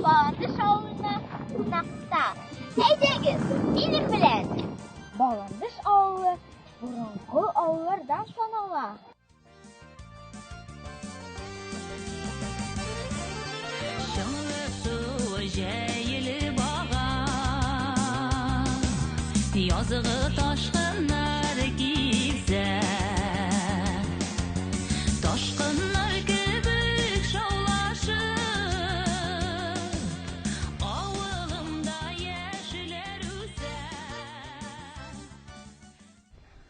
Баландыш авылына кунакта. Әйдәгез, минем белән. Баландыш авылы борынгы авыллардан санала. Чыңлы суы җәелеп ага, Язгы ташкыннар килсә, Ташкыннар кебек шаулашып, Авылымда яшьләр үсә.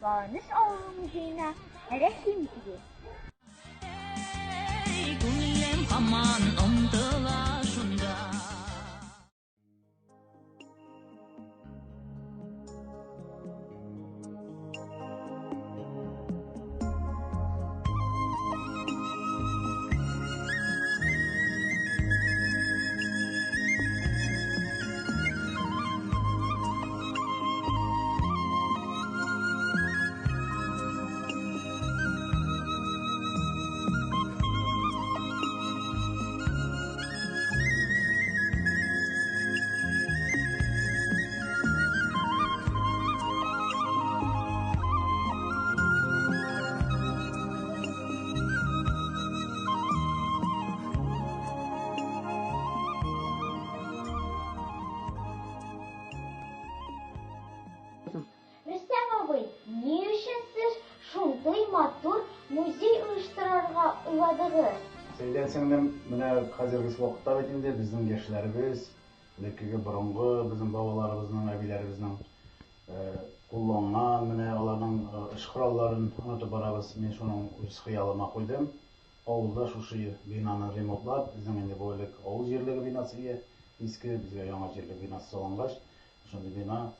Баландыш авылы музеена рәхим итегез. Әй, күңелем һаман омтыла шунда. Рөстәм абый, ни өчен сез шундый матур музей оештырырга уйладыгыз? Сәйдә сеңлем, менә хәзерге вакытта бит инде безнең яшьләребез, элеккеге борынгы безнең бабаларыбызның, әбиләребезнең кулланган, менә аларның эш коралларын онытып барабыз. Мин шуның үз хыялыма куйдым. Авылда шушы бинаны ремонтлап, безнең инде бу элек авыл җирлеге бинасы ие, иске, безгә яңа җирлек бинасы салынгач, шундый бина,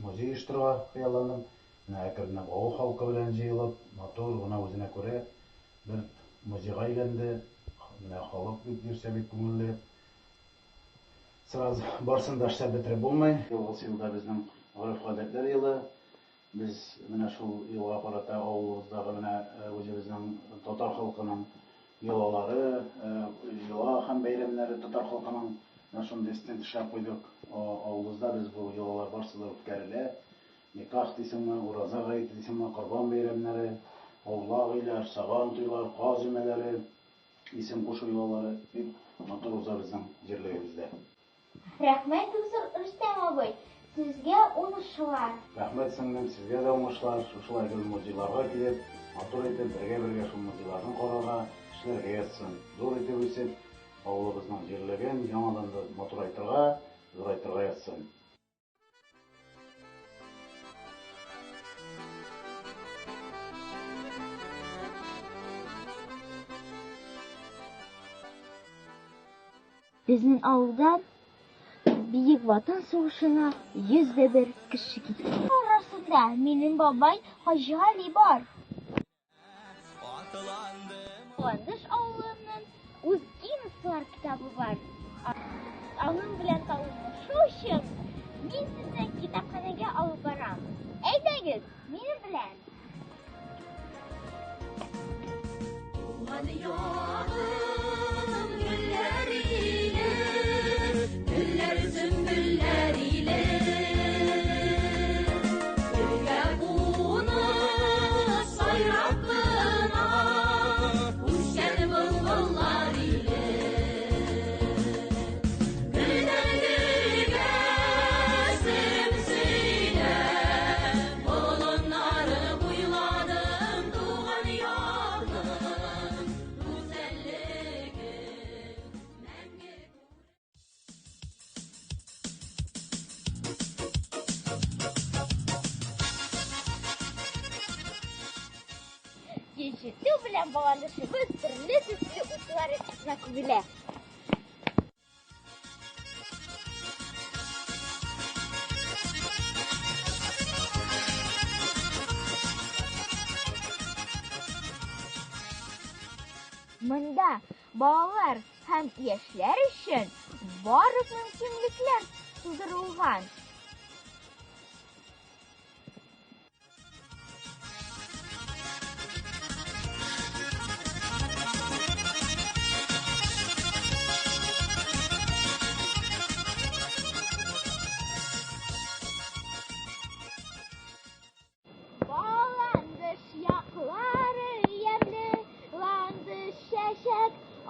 музей оештырырга хыялландым. Менә әкренләп авыл халкы белән җыелып, матур гына үзенә күрә бер музейга әйләнде. Менә халык бик йөрсә бик күңелле. Сразу барсын да эшләп бетереп булмый. Елгысы елда безнең гореф-гадәтләр елы. Без менә шул елга карата авылыбыздагы менә үзебезнең татар халкының йолалары, йола һәм бәйрәмнәре татар халкының менә шундый стенд эшләп куйдык. Авылыбызда без бу йолалар барысы да үткәрелә. Никах дисеңме, ураза гаете дисеңме, корбан бәйрәмнәре, аулак өйләр, сабан туйлар, каз өмәләре, исем кушу йолалары бик матур уза безнең җирлегебездә. Рәхмәт зур, Рөстәм абый, сезгә уңышлар. Рәхмәт, сеңлем, сезгә дә уңышлар. Шушылай гел музейларга килеп, матур итеп, бергә-бергә шул музейларны карарга, эшләргә язсын. Зур итеп үсеп, авылыбызның җирлеген яңадан да матурайтырга, зурайтырга язсын. Безнең авылдан Бөек Ватан сугышына 101 кеше киткән. Арасында минем бабай Хаҗигали бар. Ландыш авылының үз Гиннесслар китабы бар. Аның белән танышу өчен мин сезне китапханәгә алып барам. Әйдәгез, минем белән. Туган ягым гөлләр иле, гөлләр сөмбелләр иле. Гөлгә кунып, сайрап кына үскән былбыллар иле. Гөлдән гөлгә серем сөйләп, болыннары буйладым туган якның гүзәллеген мәңге. Җитү белән баланышыбыз төрле төсле утлар астына күмелә. Монда балалар һәм яшьләр өчен барлык мөмкинлекләр тудырылган.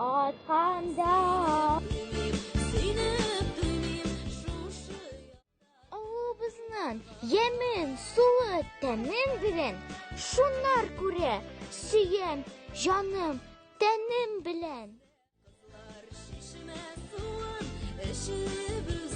атканда. Сөенеп туймыйм шушы. Авылыбызның ямен, суы, тәмен белән, шуннар күрә сөям җаным, тәнем белән. Чишмә суын эчеп.